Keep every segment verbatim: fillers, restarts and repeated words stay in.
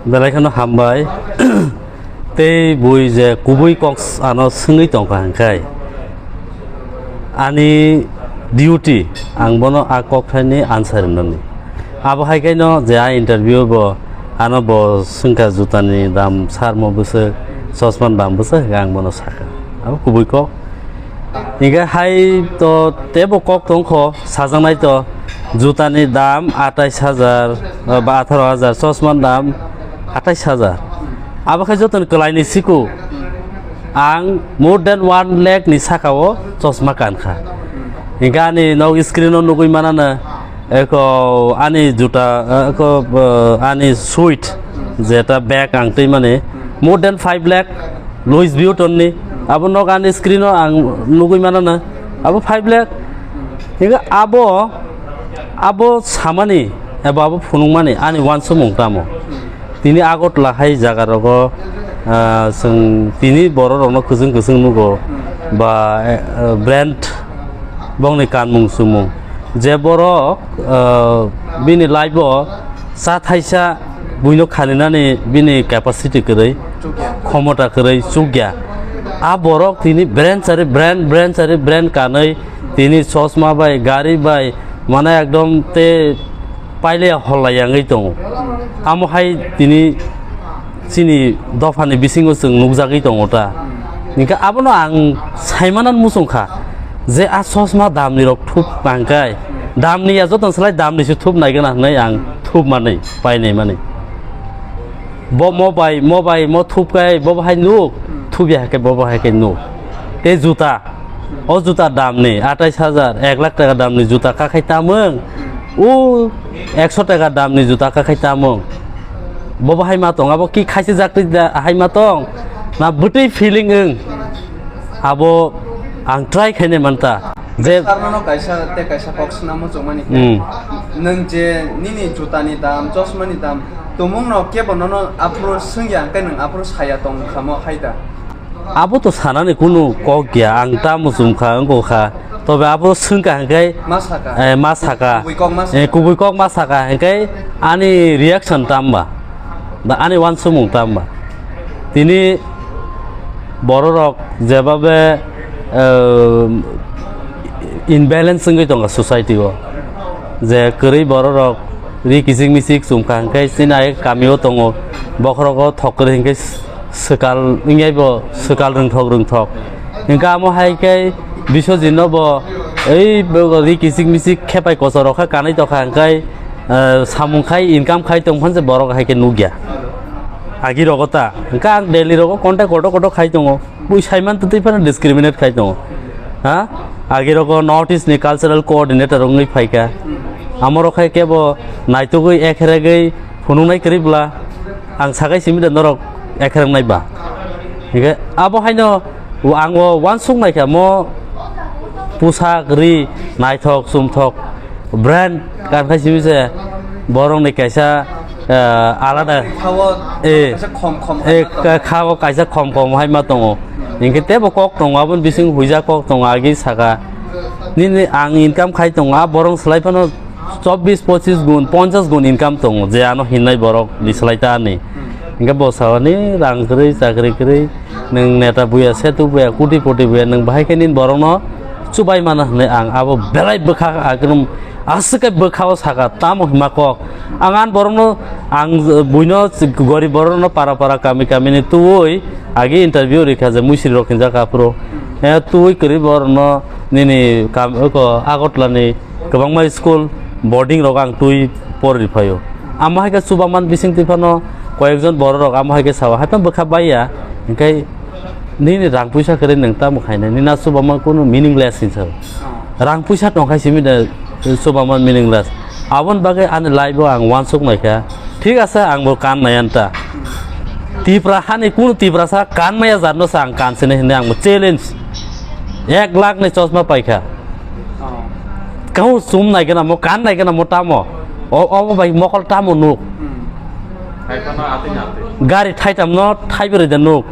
Belai kheno hambai. Tei bui je kubui kok ano swngwi tongkha hwnkhai, ani duty, ang bono a kokthaini answer rwnani. Abo hai khaino je a interview bo ano bo swngkha jutani dam sarmo bwswk, chosmani dam bwswk hwnkhe ang bono sakha. Abo kubui kok. Hingke hai to tebo kok tongkho, sajaknai to, jutani dam atais hajar, eh, ba atharo hajar, chosmani dam atais hajar. Abo khe jotoni kwlaini siku ang more than one lakh ni saka o chosma kankha. Hingke ani nog screen o nugui manana, eko ani juta, eko, eh, ani suit, jeta bag ang twi mani, more than five lakh. Louis Vuitton ni abo nog ani screen o ang nugui mano na, abo five lakh. Hingke abo, abo samani eba abo phunukmani ani wansukmung tamo? Tini Agartala hai jaga rogo, ah, chwng tini borok rokno kwchwng kwchwng nugo ba, eh, brand bongni kanmung chumung je borok, ah, bini life o cha thaisa buino khaninani bini capacity kwrwi, khomota kwrwi chukya. A borok tini brand sari brand, brand sari brand kanwi tini chosma bai, gari bai, mane ekdom te pailaya hollai yangwi tongo. Amo hai tini chini dophani bisingo chwng nukjagwi tongo ta. Hingke abono ang saimanan muchungkha je a chosma damni rok thup nangkai, damni ya jotono slai damni se thup naigana hwnwi ang thup manwi painai mani. Bo mo bai, mo bai, mo thup kai, bo bahai nuk, thup ya khe bo bahai khe nuk. Tei juta, o juta damni atais hajar, ek lakh taka damni juta kakhai tamung, o ekso taka damni juta kakhai tamung. Bo bahai ma tong, abo ki khaisi jakti da hai ma tong, na bwtwi feeling wng. Abo ang try khainai manta. Je Sir, nono kaisa, te kaisa kok swnamo chukmani khe. Hmm. Nwng je nini jutani dam, chosmani dam, tumungno kebo nono aphuru swngya, hwnkhe nwng aphuru saya tong khamo hai da? Abo to sanani kunu kok ya, ang tamo chum kha, wngkha kha. Tobe abo swngkha hwnkhe, Ma saka? eh, ma saka. Kubui kok ma Eh, saka? kubui kok ma saka hwnkhe ani reaction tamba? Da ani wansukmung tamba? Tini bororok jebabe, eh, imbalance wngwi tongo society o. Je kwrwi bororok ri kichik michik chumkha hwnkhe chini ai kami o tongo, bokhorogo thok kwrwi hwnkhe swkal wngyai bo swkal rwngthok rwngthok. Hwnkhe amo hai khe Biswajit no bo ei bo ri kichik michik khepai kochor rok kha kanwi tokha hwnkhe, eh, samung khai income khai tong phano se borok hai khe nukya. Agi rogo ta hwnkhe ang Delhi rogo contact kotor kotor khai tongo. Bui saiman twtwi phano discriminate khai tongo. Ha? Agi rogo North East ni cultural coordinator wngwi phaikha. Amorok hai kebo naitugwi ekheregwi phunuknai kwrwi bwla ang sakai simi de norok ekhereng nai ba. Hingke abo haino ang o wansuk naikha mo pusak ri naithok sumthok brand kan khai simi se borok ni kaisa, eh, alada Khao eh, kaisa khom khom eh, hai ma tongo. Ka-, khao kaisa khom khom hai ma tongo. Hingke tebo kok tongo, aboni bising huija kok tongo, agi saka. Nini ang income khai tongo, a borong slai phano chobbish pochis gun, ponchas gun income tongo, je ano hinnai borok ni slai ta ani. Hingke bo sao ni rang kwrwi, chakri kwrwi, nwng neta buya, setu buya, kuti poti buya, nwng bahai khe nini borokno chubai mano hinwi ang abo belai bwkha, akrum aswk khe bwkha o saka, tamo hima kok. Ang ani borokno, ang buino gorib borokno para para kami kami ni tubui agi interview rikha je muisri rok hinjak aphuru. Eh, tubui kwrwi borokno nini kam-, oko Agartala ni kwbangma school boarding rok ang twi porwi phaio. Amo hai khe chubaman bising twi phano koyekjon borok rok amo hai khe sao, hai phano bwkha baiya, hingkhe nini rang puisa kwrwi nwng tamo khainai, nini a chubaman kunu meaningless hinsa. Rang puisa tongkhai simi de chubaman meaningless. Aboni bagwi ani life o ang wansuk naikha. Thik ase, ang bo kan nai anta. Tipra hani kunu Tiprasa kan maya jatno sa ang kan sini hinwi ang bo challenge. Ek lakh ni chosma paikha. Oh. Kau sum nai gana mo, kan nai gana mo tamo. O, obo bai mokol tamo nuk. Hmm. Gari thaitam no thaibrwi da nuk.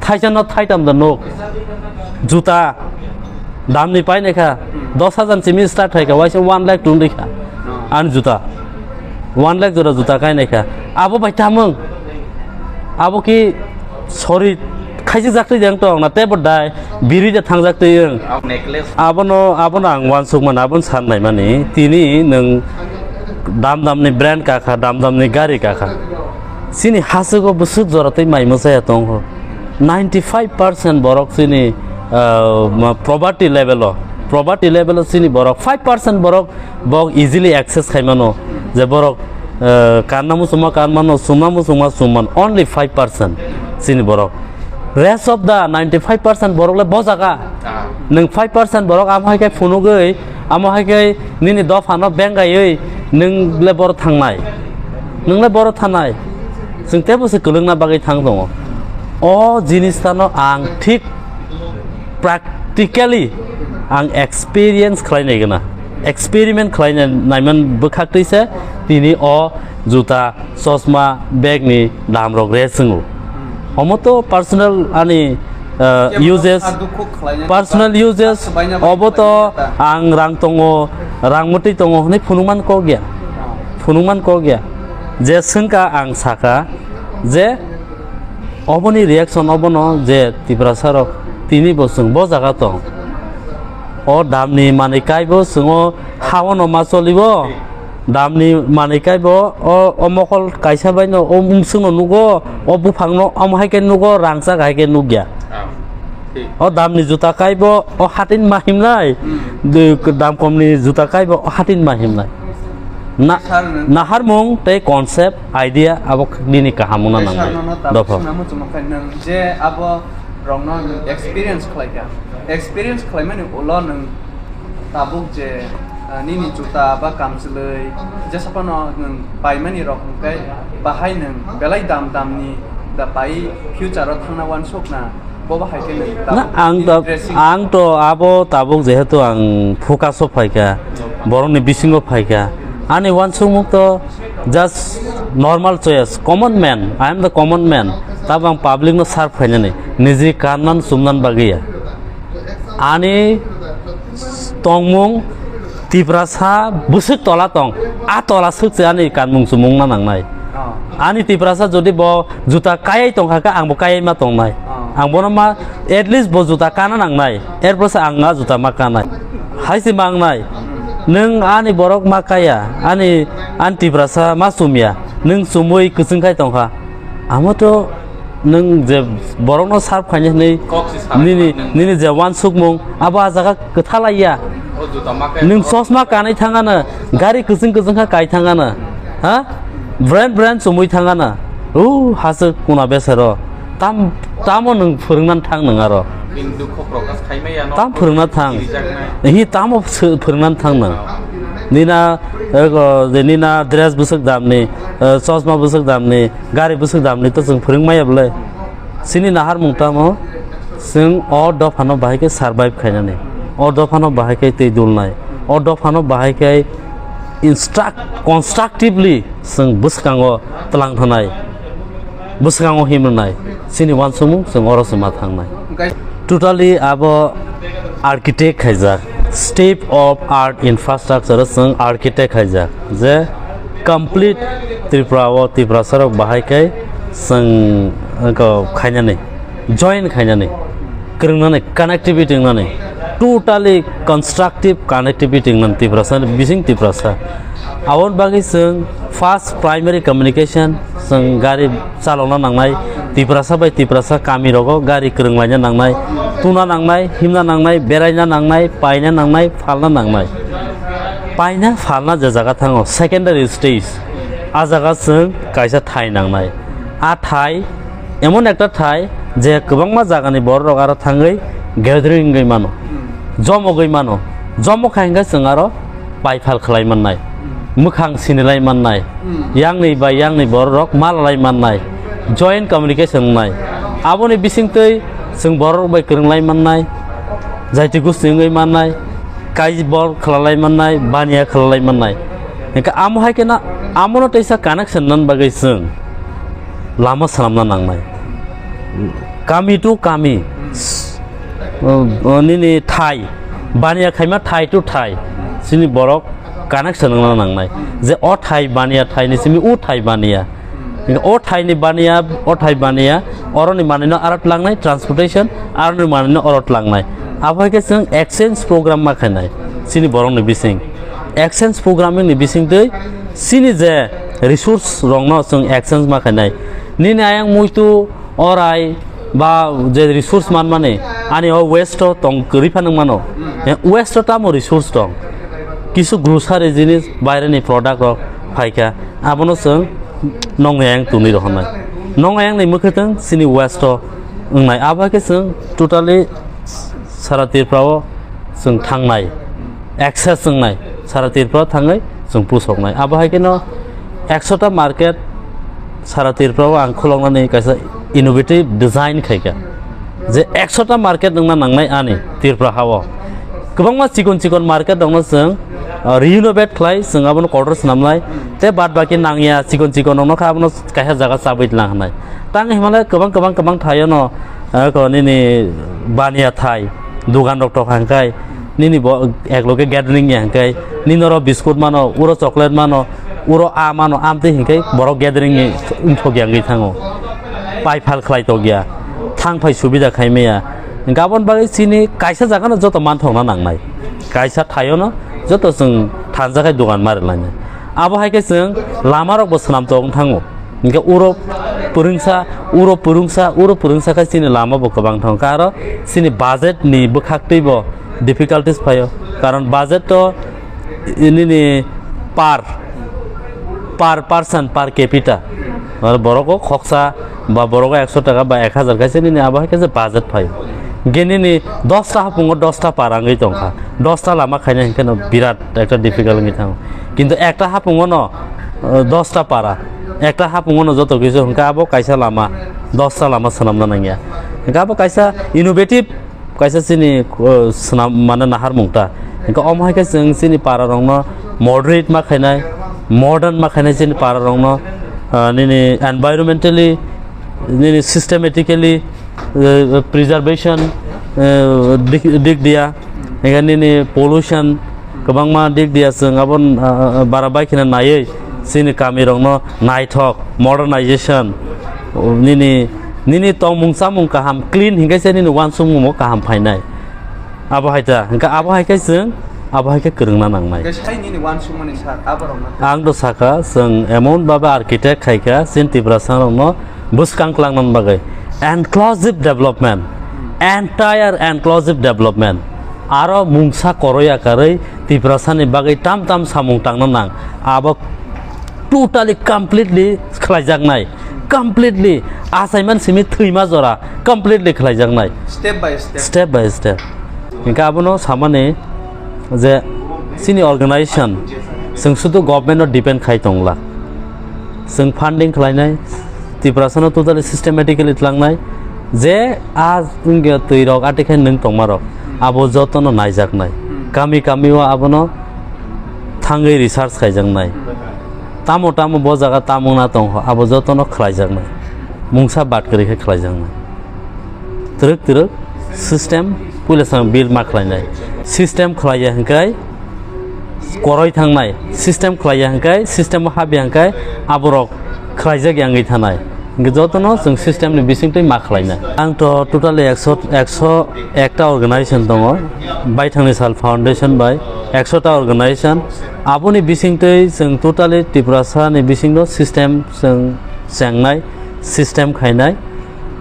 Thaisa no thaitam da nuk. Juta damni painai kha. Hmm. Dos hajar simi start khai kha, waisa one lakh tungri kha. Oh. Ani juta. One lakh jora juta kainai kha. Abo bai tamung. Abo ki sori khaisijak twi jang tong na tebo dai biri de thangjak twi ang. Necklace. Abono, abono ang wansuk mano, abono san nai mani. Tini nwng dam dam ni brand kakha, dam dam ni gari kakha. Chini hasugo bwswk jora twi mai mwsaya tong ho. Ninety five percent borok chini, ah, ma, poverty level o, poverty level o chini borok five percent borok bok easily access khai mano, je borok, eh, kanna muchungma kan mano, sumna muchungma sum mano, only five percent chini borok. Rest of the ninety five percent borok le bo jaga. Ah. Nwng five percent borok amo hai khe phunugwi, amo hai khe nini dophano bengaiwi nwng le boro thangnai. Nwng le boro thanai. Chwng tebo se kwlwngna bagwi thang tongo. O jinis tano ang thik practically ang experience khlai nai gana, experiment khlai nai, naiman bwkhak twi se tini o juta, chosma, bag ni dam rok re chwngo. Omo to personal ani, uh, Kebo uses, sa dukhu khlaina personal ta, uses, sa baina obo to ta. Ang rang tongo, rang mwtwi tongo hwnwi phunukman kok ya. Phunukman kok ya. Je swngkha ang sakha je oboni reaction obono je Tiprasa rok tini bo chwng bo jaga tong. O damni manwi kaibo chwng o ha-o no ma cholibo. Damni manwi kaibo o, o mokol kaisa bai no o mungsung no nugo, o buphang no omo hai khe nugo, rangchak hai khe nukya. Ah, thik. O damni juta kaibo o hatin ma himnai, Hmm. de-, dam komni juta kaibo o hatin ma himnai. Na-, Sir, nang- naharmung tei concept, idea abo nini kaham wngna Tei nangnai. Sir, nono tabuk Dopha. Swnamo chwngma khe nwng je abo rokno nwng experience khlaikha. Experience khlaimani ulo nwng tabuk je, ah, nini juta ba kamchwlwi jesa phano nwng paimani rok hwnkhe bahai nwng belai dam damni da pai future o thangna uansukna. Bobo hai khe nwng Na, tabuk ang nini ta-, dressing ang to abo tabuk jehetu ang focus o phaikha, borokni bisingo phaikha. Ani uansukmung to just normal choice, common man, I am the common man. Tabuk ang public no serve khainani, niji kannan sumnan bagwi ya. Ani tongmung Tiprasa bwswk tola tong, a tola swk se ani kanmung chumung na nangnai. Oh. Ani Tiprasa jodi bo juta kayai tongkha khe, ang bo kayai ma tongnai. Oh. Ang bono ma, at least bo juta kana nangnai, er porsa ang a juta ma kanai. Hai se ma wngnai. Nwng ani borok ma kaya, ani, ani Tiprasa ma chumya, nwng chumui kwchwng khai tongkha. Amo to nwng je borokno serve khainai hwnwi Kok se sana nini, nang. Nini je uansukmung, abo a jaga kwtha laiya. O juta ma kaya Nwng to. Chosma kanwi thangano, gari kwchwng kwchwng kha kai thangano. Ha? Brand brand chumui thangano. O hasuk kuna besero. Tam, tamo nwng phwrwngnan thang nwng aro. Bini dukho prokash khaimaya no. Tam phwrwngna thang. Sirijaknai. Hi tamo sw-, phwrwngnan thang nwng. Nina, ego, je nina dress bwswk damni, eh, chosma bwswk damni, gari bwswk damni to chwng phwrwng maya bwle. Chini naharmung tamo chwng o dophano bahai khe survive khainani. O dophano bahai khe twi dulnai. O dophano bahai khe instruct-, constructively chwng bwskango twlang thanai. Bwskango himrwnai, chini uansukmung chwng oro se ma thangnai. Guys. Totally abo architect khaijak, state of art infrastructure o chwng architect khaijak, je complete Tripura o Tiprasa rok bahai khe chwng, wngkha, khainani, join khainani. Kwrwngnani, connectivity wngnani, totally constructive connectivity wngnani Tiprasa, bising Tiprasa. Aboni bagwi chwng first primary communication, chwng gari chalokna nangnai, Tiprasa bai Tiprasa kami rogo gari kwrwnglaina nangnai, tuna nangnai, himna nangnai, beraina nangnai, paina nangnai, phalna nangnai. Paina phalna je jaga thango, secondary stage, a jaga chwng kaisa thai nangnai. A thai emon ekta thai je kwbangma jagani bororok aro thangwi gathering wngwi mano, Hmm. jomogwi mano, jomo kha hwnkhe chwng aro paiphal khlai mannai, Hmm. mwkhang sinilai mannai, Hmm. yangni bai yangni bororok malalai mannai, joint communication wngnai. Aboni bisingtwi chwng bororok bai kwrwnglai mannai, jaiti gusti wngwi mannai, kaibor khwlalai mannai, baniya khwlalai mannai. Hwnkhe amo hai kheno amono teisa connection nani bagwi chwng lama swnamna nangnai. Kami to kami, uh, uh, nini thai, baniya khaima thai to thai, chini borok connection wngna nangnai. Je o thai baniya thai ni simi o thai baniya. O thaini baniya, o thai baniya, oroni manwino aro tlangnai, transportation, aroni manwino oro tlangnai. Abo hai khe chwng exchange program ma khainai chini borokni bising. Exchange programming ni bisingtwi chini je resource rokno chwng exchange ma khainai. Nini ayang muitu, orai, ba je resource manmani, ani o waste o tong kwrwi phano mano. Waste o tamo resource tong? Kisu grocery jinis, baireni product rok phaikha, abono chwng nong ayang twnwi rohornai. Nong ayang ni mwkhwtwng chini waste o wngnai. Abo hai khe chwng totally sara Tripura o chwng thangnai, access wngnai, sara Tripura thangwi chwng pusoknai. Abo hai kheno ekso ta market sara Tripura o ang khuloknani kaisa innovative design khaikha, je ekso ta market wngna nangnai ani Tripura ha o. Kwbangma chikon chikon market rokno chwng, uh, renovate khlai, chwng abono kotor swnamnai, tei bad baki nangya chikon chikon rokno kha abono kaisa jaga chabwi tlang hwnai. Tang hinmale kwbang kwbang kwbang thaio no, uh, ko nini baniya thai, dugan rok tok hangkai, nini bo ek loge gathering ya hingkai, nini oro biscuit mano, uro chocolate mano, uro a mano, amtwi hingkai borok gathering ni wngthok ya wngwi thango. Pai phal khlai tok ya, thang phai subida khai maya. Hingke aboni bagwi chini kaisa jaga no joto manthokna nangnai, kaisa thaio no joto chwng thansa khai dugan ma rwlainai. Abo hai khe chwng lama rok bo swnam tok wng thango. Hingke uro purungsa, uro purungsa, uro purungsa khe chini lama bo kwbang thang kha. Aro chini budget ni bwkhak twi bo difficulties phaio. Karon budget to nini per, per person, per capita. Aro borok o khoksa ba borok o ekso taka ba ek hajar kaisa nini abo hai khe budget phaio. Hingke nini dosta hapungo dosta para wngwi tongkha. Dosta lama khaina hingke no birat ekta difficult wngwi thango. Kintu ekta hapungo no, uh, dosta para, ekta hapungo no joto kisu hingke abo kaisa lama, dosta lama swnamna nangya. Hingke abo kaisa innovative, kaisa chini, uh, swnam mane naharmung ta. Hingke omo hai khe chwng chini para rokno moderate ma khainai, modern ma khainai chini para rokno, uh, nini environmentally, nini systematically, uh, preservation, uh, dik, dik dia, hingke nini pollution kwbangma dik dia chwng abo, uh, bara bai kheno naiwi chini kami rokno naithok modernization, nini, nini tongmung chamung kaham clean hingke se nini uansukmung bo kaham phainai. Abo hai ta, hingke abo hai khe chwng, abo hai khe kwrwngna nangnai. Hingke sai nini uansukmani sir, aborokno. Ang do sakha, chwng emon babe architect khaikha, chini Tiprasa rokno bwskang klangnani bagwi. Inclusive development, entire inclusive development. Aro mungsa koroi akarwi Tiprasani bagwi tam tam samung tangna nang. Abo totally, completely khlaijaknai, completely, achaiman simi thwima jora, completely khlaijaknai. Step by step. Step by step. Hingke abono samani je chini organization, chwng sudu government no depend khai tongla. Chwng funding khlainai, Tiprasano totally systematically tlangnai, je a wngya twi rok, ati khai nwng tongma rok, abo jotono naijaknai. Kami kami o abono thangwi research khaijaknai. Tamo tamo bo jaga tamo wngna tongkha, abo jotono khlaijaknai. Mungsa bad kwrwi khe khlaijaknai. Twrwk twrwk system puila swkang build ma khlainai. System khlaiya hwnkhe koroi thangnai, system khlaiya hwnkhe, system o habya hwnkhe aborok khlaijak ya wngwi thanai. Hwnkhe jotono chwng system ni bisingtwi ma khlainai. Ang to totally ekso, ekso ekta organization tongo, Baithangni Sal Foundation bai ekso ta organization. Aboni bisingtwi chwng totally Tiprasa ni bisingno system chwng chengnai, system khainai.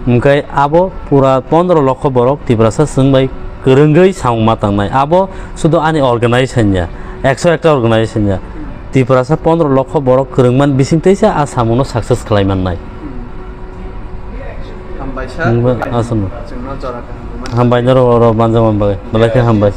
Hwnkhe abo pura pondro lokho borok Tiprasa chwng bai kwrwngwi samung ma tangnai. Abo sudu ani organization ya, ekso ekta organization ya. Tiprasa pondro lokho borok kwrwngmani bisingtwi se a samungno success khlai mannai. Hambai sir. Hwnkhe aswkno. Chwngno jora kaham rwmani. Hambai norok oro manjakmani bagwi. Belai khe hambai.